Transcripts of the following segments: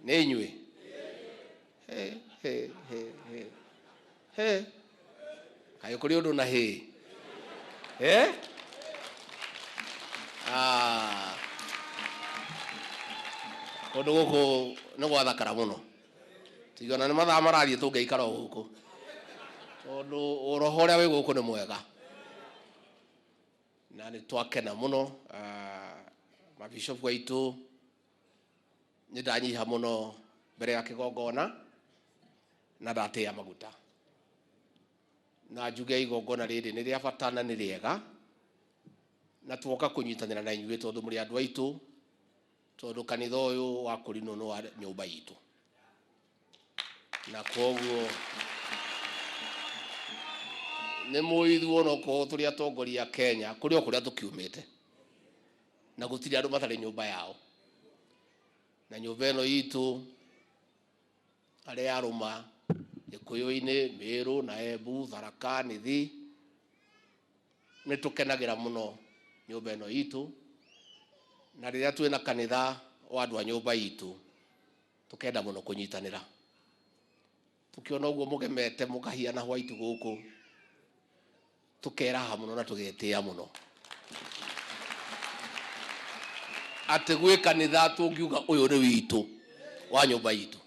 Nĩ inyuĩ. He he he he he, kaĩ kũrĩ ũndũ na hĩ? Eh? Ah. Kũndũ gũkũ nĩ gwathakara mũno. Tigana nĩ mathaa marathiĩ tũngĩikara o gũkũ, tondũ ũroho ũrĩa wĩ gũkũ nĩ mwega na nĩ twakena mũno. Mabishopu aitũ, nĩ ndanyiha mũno mbere ya kĩgongona na ndatĩa maguta, na njuge igongona rĩrĩ nĩ rĩa bata na nĩ rĩega, na tuoka kũnyitanĩra na inyuĩ tondũ mũrĩ andũ aitũ, tondũ kanitha ũyũ wa Kũrinũ nĩ wa nyũmba itũ, na koguo nĩ mũĩ ithuĩ onokorwo tũrĩ atongoria Kenya kũrĩ o kũrĩa tũkiumĩte, na gũtirĩ andũ matarĩ nyũmba yao, na nyũmba ĩno itũ arĩa arũma Gĩkũyũ-inĩ, Mĩrũ na Embu, Tharaka Nithi, nĩ tũkenagĩra mũno nyũmba ĩno itũ, na rĩrĩa twĩna kanitha wa andũ a nyũmba itũ tũkenda mũno kũnyitanĩra. Tũkĩona ũguo mũgemete mũkahiana white gũkũ, tũkeraha mũno na tũgetĩa mũno atĩ gwĩ kanitha tũngiuga ũyũ nĩ witũ wa nyũmba itũ,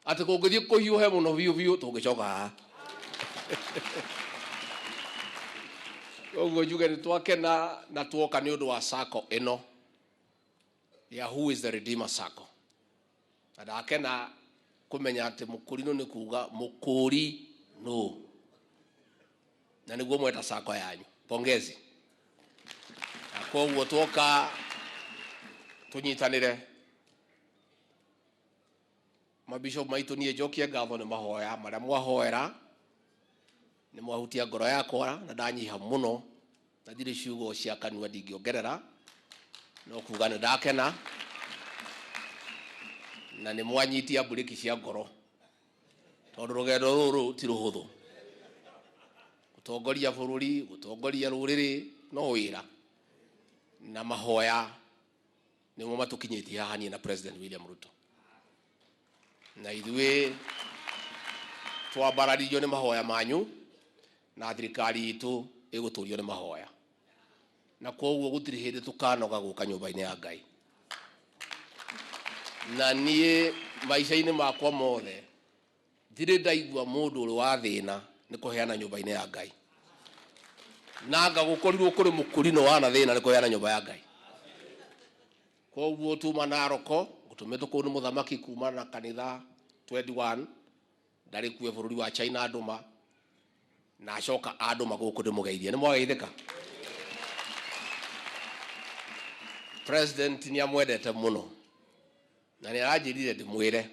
atĩ kũngĩthiĩ kũhiũhe mũno biũ biũ tũngĩcoka haha. Koguo njuge nĩ twakena na tuoka nĩ ũndũ wa sacco ĩno ya Who is the Redeemer Sacco, na ndakena kũmenya atĩ mũkũrinũ nĩ kuga mũkũri nũ, na nĩguo mweta sacco yanyu. Pongezi. Na koguo tuoka tũnyitanĩre. Mabishop maitũ, niĩ njokie ngatho nĩ mahoya marĩa mwahoera, nĩ mwahutia ngoro yakwa na ndanyiha mũno, na ndirĩ ciugo cia kanua ndingĩongerera, no kuga nĩ ndakena na nĩ mwanyitia mburĩki cia ngoro, tondũ rũgendo rũrũ ti rũhũthũ. Gũtongoria bũrũri, gũtongoria rũrĩrĩ no wĩra, na mahoya nĩmo matũkinyĩtie haha niĩ na President William Ruto, na ithuĩ twambararirio nĩ mahoya manyu, na thirikari itũ ĩgũtũrio nĩ mahoya, na koguo gũtirĩ hĩndĩ tũkanoga gũka nyũmba-inĩ ya Ngai. Na niĩ maica-inĩ makwa mothe ndirĩ ndaigua mũndũ ũrĩ wa thĩna nĩ kũheana nyũmba-inĩ ya Ngai, na anga gũkorirwo kũrĩ mũkũrinũ wana thĩna nĩ kũheana nyũmba ya Ngai. Koguo tuma Naroko gũtũmĩtwo kũu nĩ mũthamaki kuma na kanitha 21 ndarĩ kue bũrũri wa China ndũma, na acoka andũma gũkũ ndĩmũgeithie. Nĩ mwageithĩka. President nĩ amwendete mũno na nĩ aranjĩrire ndĩmwĩre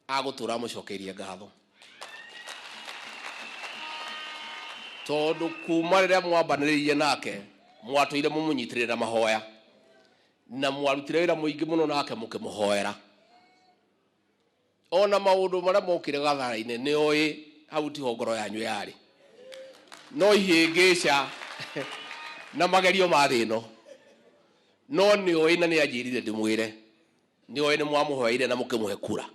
agũtũra amũcokeirie ngatho, tondũ kuma rĩrĩa mwambanĩrĩirie nake mwatũire mũmũnyitĩrĩre na mahoya, na mwarutire wĩra mũingĩ mũno nake mũkĩmũhoera. Ona maũndũ marĩa mokire gathara-inĩ nĩ oĩ hau tiho ngoro yanyu yarĩ, no ihĩngĩca na magerio ma thĩ ĩno, no nĩ oĩ na nĩ anjĩrire ndĩmwĩre nĩ oĩ nĩ mwamũhoeire na mũkĩmũhe kura,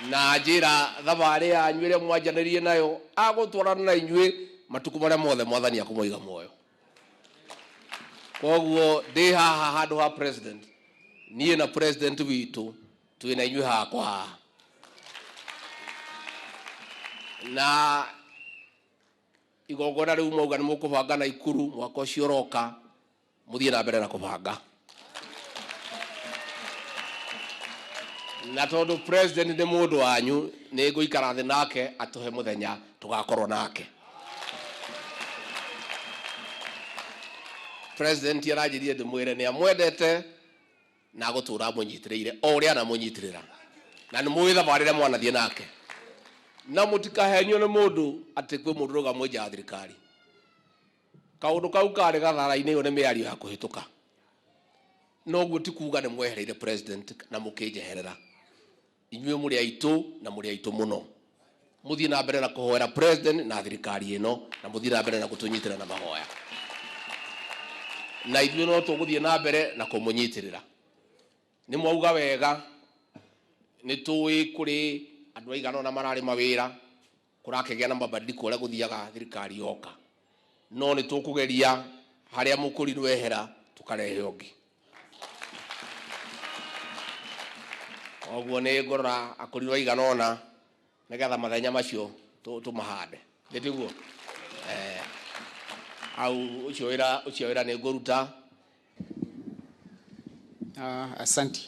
na njĩra thabarĩ yanyu ĩrĩa mwanjanĩrie nayo agũtwarana na inyuĩ matukũ marĩa mothe Mwathani akũmũiga muoyo. Koguo ndĩ haha handũ ha president, niĩ na president witũ twĩ na inyuĩ haha kwa haha, na igongona rĩu mwauga nĩ mũkũbanga na Ikuru mwaka ũcio ũroka, mũthiĩ na mbere na kũbanga, na tondũ president nĩ mũndũ wanyu, nĩ ngũikara thĩ nake atũhe mũthenya tũgakorwo nake. President aranjĩrire ndĩmwĩre nĩ amwendete na agũtũra amũnyitĩrĩire o ũrĩa anamũnyitĩrĩra, na nĩ mũĩ thabarĩ ĩrĩa mwanathiĩ nake, na mũtikahenio nĩ mũndũ atĩ kwĩ mũndũ ũrũgamwe nja ya thirikari. Kaũndũ kau karĩ gathara-inĩ ĩyo nĩ mĩario ya kũhĩtũka, noguo ti kuga nĩ mwehereire president na mũkĩnjeherera. Inyuĩ mũrĩ aitũ na mũrĩ aitũ mũno. Mũthiĩ na mbere na kũhoera president na thirikari ĩno, na mũthiĩ na mbere na gũtũnyitĩra na mahoya. Na ithuĩ no tũgũthiĩ na mbere na kũmũnyitĩrĩra. Nĩ mwauga wega, nĩ tũĩ kũrĩ andũ aigana ũna mararĩ mawĩra, kũrakĩgĩa na mabadiliko ũrĩa gũthiaga thirikari yoka. No nĩ tũkũgeria harĩa mũkũrinũ ehera tũkarehe ũngĩ. Koguo nĩ ngũrora akũrinũ aigana ũna nĩgetha mathenya macio tũmahande. Nĩ tiguo? Au ũcio wĩra nĩ ngũruta. Asante.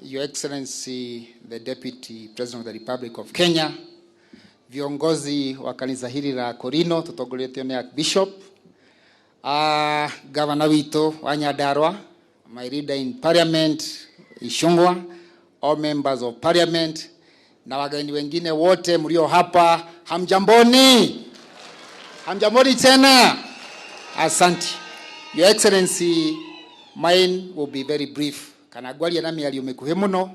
Your Excellency, the Deputy President of the Republic of Kenya, viongozi wa kanitha hili la Korino tutongoretio nĩ Archbishop, Governor witũ wa Nyandarua, my leader in Parliament Ichung'wah, all members of Parliament na wageni wengine wote mlio hapa, hamjamboni? Hamjamboni tena? Asante. Your Excellency, mine will be very brief. Kana ngwaria na mĩario mĩkuhĩ mũno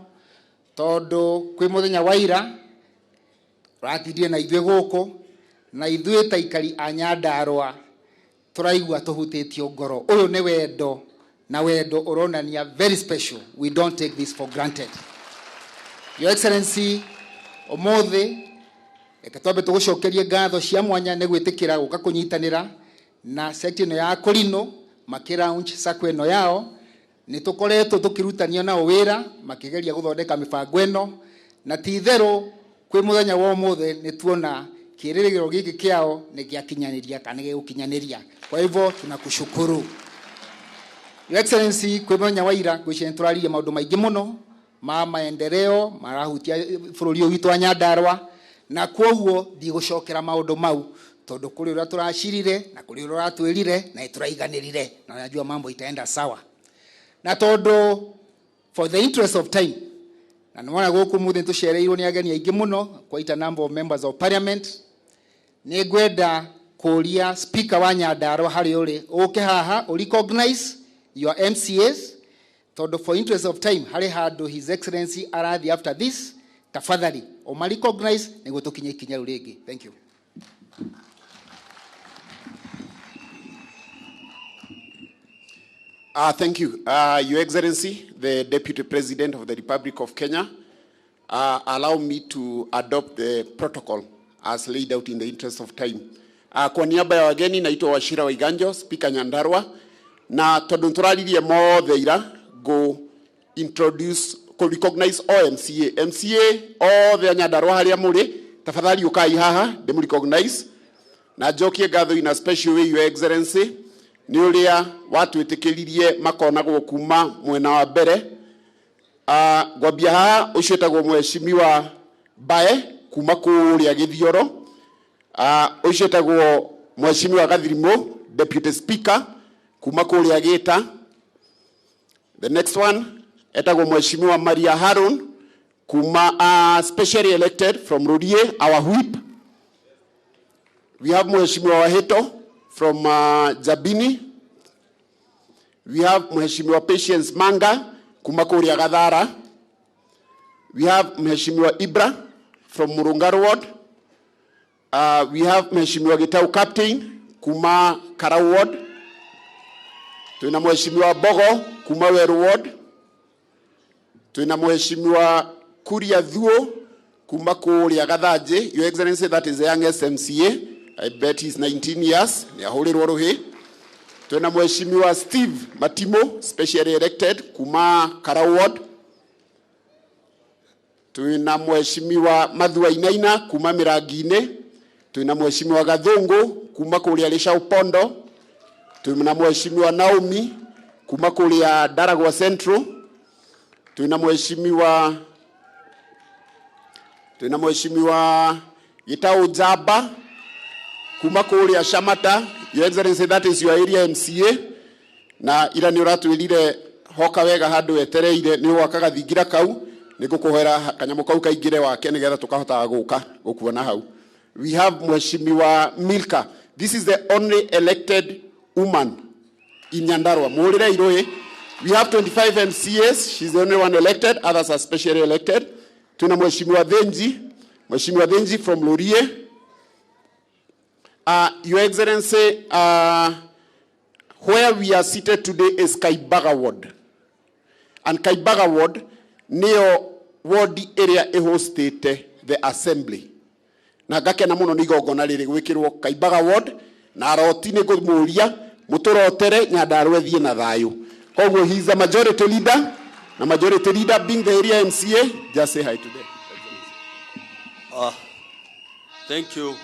tondũ kwĩ mũthenya wa ira ũratindire na ithuĩ gũkũ na ithuĩ ta aikari a Nyandarua tũraigua tũhutĩtio ngoro. Ũyũ nĩ wendo na wendo ũronania very special. We don't take this for granted. Your Excellency, ũmũthĩ reke twambe tũgũcokerie ngatho cia mwanya nĩ gwĩtĩkĩra gũka kũnyitanĩra na sect ĩno ya Korino makĩ launch sacco ĩno yao. Nĩ tũkoretwo tũkĩrutania nao wĩra makĩgeria gũthondeka mĩbango ĩno, na ti itherũ kwĩ mũthenya wa ũmũthĩ nĩ tuona kĩĩrĩgĩrĩro gĩkĩ kĩao nĩ gĩakinyanĩria kana nĩ gĩgũkinyanĩria. Kwa hivyo tunakushukuru. Your Excellency, kwĩ mũthenya wa ira ngwĩciria nĩ tũraririe maũndũ maingĩ mũno ma maendeleo marahutia bũrũri ũyũ witũ wa Nyandarua, na kwoguo ndigũcokera maũndũ mau tondũ kũrĩ ũrĩa tũracirire na kũrĩ ũrĩa ũratwĩrire na nĩtũraiganĩrire na najua mambo itaenda sawa. Na tondũ for the interest of time, na nĩwona gũkũ mũthĩ nĩtũcereirwo nĩ ageni aingĩ mũno, quite a number of members of parliament, nĩ ngwenda kũria speaker wa Nyandarua harĩa ũrĩ ũke haha ũ recognize your MCAs, tondũ for interest of time harĩ handũ His Excellency arathiĩ after this. Tafadhali ũma recognize nĩguo tũkinye ikinya rĩu rĩngĩ. Thank you. Thank you. Your Excellency, the Deputy President of the Republic of Kenya, allow me to adopt the protocol as laid out in the interest of time. Kwa niaba ya wageni, naitwa Wachira Waiganjo, Speaker Nyandarua, na tondu nturaririe mothe ira, go introduce, go recognize all MCA. MCA, othe a Nyandarua haria muri, tafadhali ukai haha, ndĩmũ recognize. Na njokie ngatho in a special way, Your Excellency, nĩ ũrĩa watwĩtĩkĩririe makonagwo kuma mwena wa mbere. Ngwambia haha, ũcio etagwo Mheshimiwa Mbae kuma kũrĩa Gĩthioro. Ũcio etagwo Mheshimiwa Gathirimu, Deputy Speaker kuma kũrĩa Gĩta. The next one etagwo Mheshimiwa Maria Harun kuma specially elected from Rurie, our whip. We have Mheshimiwa Wahito from Jabini. We have Mheshimiwa Patience Manga kuma kũrĩa Gathara. We have Mheshimiwa Ibra from Murungaru Ward. We have Mheshimiwa Gitau Captain kuma Karau Ward. Tuna Mheshimiwa Bogo kuma Weru Ward. Tuna Mheshimiwa Kuria Thuo kuma kũrĩa Gathanjĩ. Your Excellency, that is the youngest MCA. I bet he's 19 years. Nĩ ahũrĩrwo rũhĩ. Tuna Mheshimiwa Steve Matimo, specially elected kuma Karau Ward. Tuna Mheshimiwa Mathua Inaina kuma Mĩrangi-inĩ. Tuna Mheshimiwa Gathungu kuma kũrĩa Lĩcha Upondo. Tuna Mheshimiwa Naomi kuma kũrĩa Ndaragwa Central. Tuna Mheshimiwa Gitau Njamba kuma kũrĩa Shamata. Your Excellency, that is your area MCA. Na ira nĩ ũratwĩrire hoka wega handũ wetereire nĩ ũgwaka gathingira kau, nĩ ngũkũhoera kanyamũ kau kaingĩre wake nĩgetha tũkahotaga gũka gũkuona hau. We have Mheshimiwa Milka. This is the only elected woman in Nyandarua. Mũhũrĩre irũĩ. We have 25 MCAs. She's the only one elected. Others are specially elected. Tuna Mheshimiwa Thenji. Mheshimiwa Thenji from Lorie. Your Excellency, Where we are seated today is Kaibaga Ward. And Kaibaga Ward nĩyo ward ĩrĩa ĩhostĩte the assembly. Na ngakena mũno nĩ igongona rĩrĩ gwĩkĩrwo Kaibaga Ward, na aroti nĩ ngũmũria mũtũrotere Nyandarua ĩthiĩ na thayũ. Koguo he is a majority leader, na majority leader being the area MCA, just say hi to them. Thank you.